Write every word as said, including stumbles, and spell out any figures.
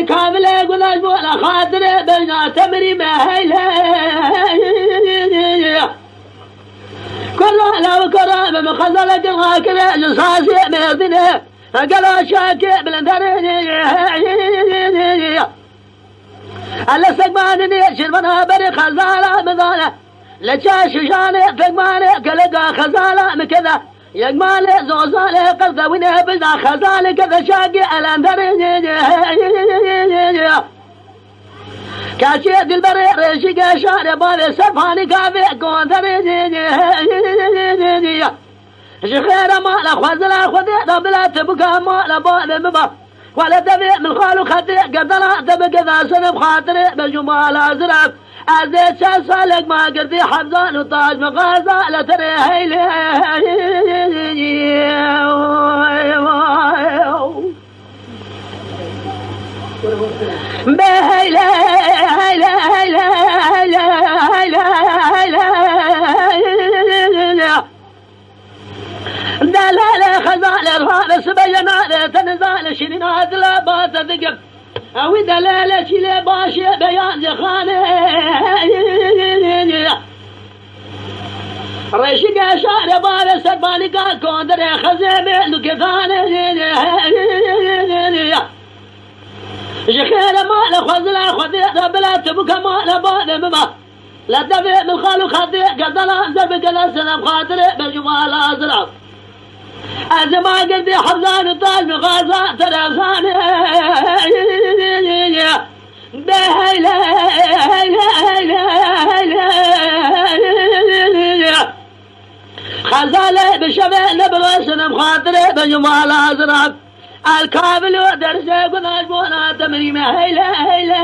Kamile gunaş bona xatirê bejna temirî me heyle. Kura law kura be me xezale kira kire ji sazê merdine. Gela şakê bilinderê. Ele sekmanini şirvana beri xezala midane. Leça şijane fekmane gelega xezala mikeda. Yek malê zozalê qerdewine bizda xezalê kede şakê elendere. Kaçê dilberê rêşî geşarê bavê serfanî kavê gonderê. Ji xêra mala xwezila xwedê da bila tibika mala bavê min ba. Wele devê min xal û xetê gerdana te bike da senem xatirê be ji mala zirab. Ez ê çend salek ma girdî Hemzan û Tac min xeza li te rê heylê. Be heylê, heylê, heylê, heylê, heylê, heylê. Delale xezale rane sibe yenare tenizale şirîna dila bate dikim. Ewi delale çîlê başê beyan cexane. Reşî geşare bare serbanika kondere xezê me luketane. Ji xêre mala xwezila xwedê de bila tibûka mala bade min ba. Li devê min xal û xetê gerdana zer bi gele senem xatirê be ji mala zira. Ez ê ma girdî Hemzan û Tac min xaza terezane. Be heyle, heyle, heyle, heyle. Xezale bi şevê ne bi roşinem xatirê be ji mala zira. El kabil û derse gunaş bona te mirî me heyle, heyle.